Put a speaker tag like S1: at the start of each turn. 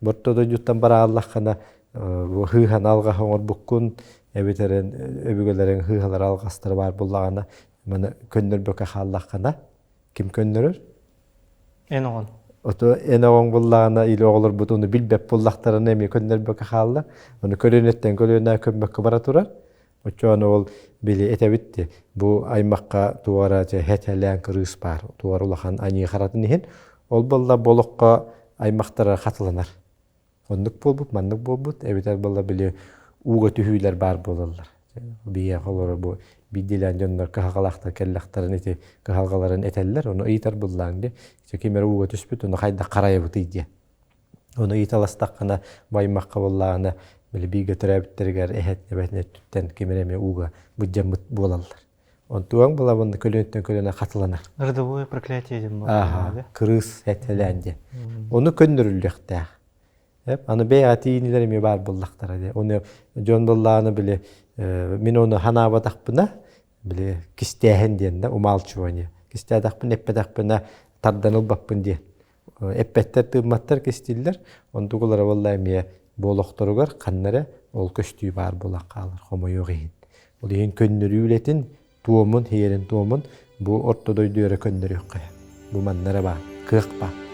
S1: Борто дойдуттан барааллаххына хыыһан алҕаһы оҥорбуккун эбэтэр өбүгэлэриҥ хыыһалара алҕастара баар буоллаҕына маны көннөрбөккө хааллаххына ким көннөрөр?
S2: Эн оҕон.
S1: Ото эн оҕоҥ буллаҕына или оҕолорбут ону билбэт буоллахтарына эмиэ көннөрбөккө хаалла. Ону көлүөнэттэн көлүөнэ көммөккө бара турар. Оччоҕуна ол били этэбит дии, бу аймахха туора хэтэлээн кырыыс баар, туора улахан аньыы харатын иһин. Ол буолла бу олоххо аймахтара хатыланар. Оннук буолбут, маннык буолбут, эбэтэр буолла били ууга түһүүлэр баар буолаллар. Биһиэхэ олорор бу биирдиилээн дьоннор кыһалҕалаахтар кэллэхтэрин ити кыһалҕаларын этэллэр, ону ыйытар буллааҥ дии. Ким эрэ ууга түспүт, ону хайдах харайабытый диэн. Ону ыйыталастаххына, бу аймахха буоллаҕына, били бииргэ төрөөбүттэригэр эһэт эбэтин өттүттэн ким эрэ эмиэ ууга былдьаммыт буолаллар. Онтугаҥ булабын көлүөнтэн көлүөнэ хатыланар.
S2: Родовое проклятие диэн буолар.
S1: Кырыыс этэлээн диэн. Ону көннөрүллүөхтээх. Аны бэйэҕэ тиийинилэр эмиэ баар буоллахтара диye. Ону дьон буоллаҕына били мин ону ханаабатахпына били кистээһин диэн да умалчивание. Кистээтэхпинэ эппэтэхпинэ тардан ылбаппын диэн. Эппэттэр тыымматтар кистииллэр. Онтугулара буолла эмиэ бу олохторугар ханна эрэ ол көстүү баар буолан хаалар хомойуох иһин. Ол иһин көннөрүү үлэтин туомун, иһэрин туомун бу орто дойду эрэ көннөрүөххэ. Бу манна эрэ баар, кыах баар.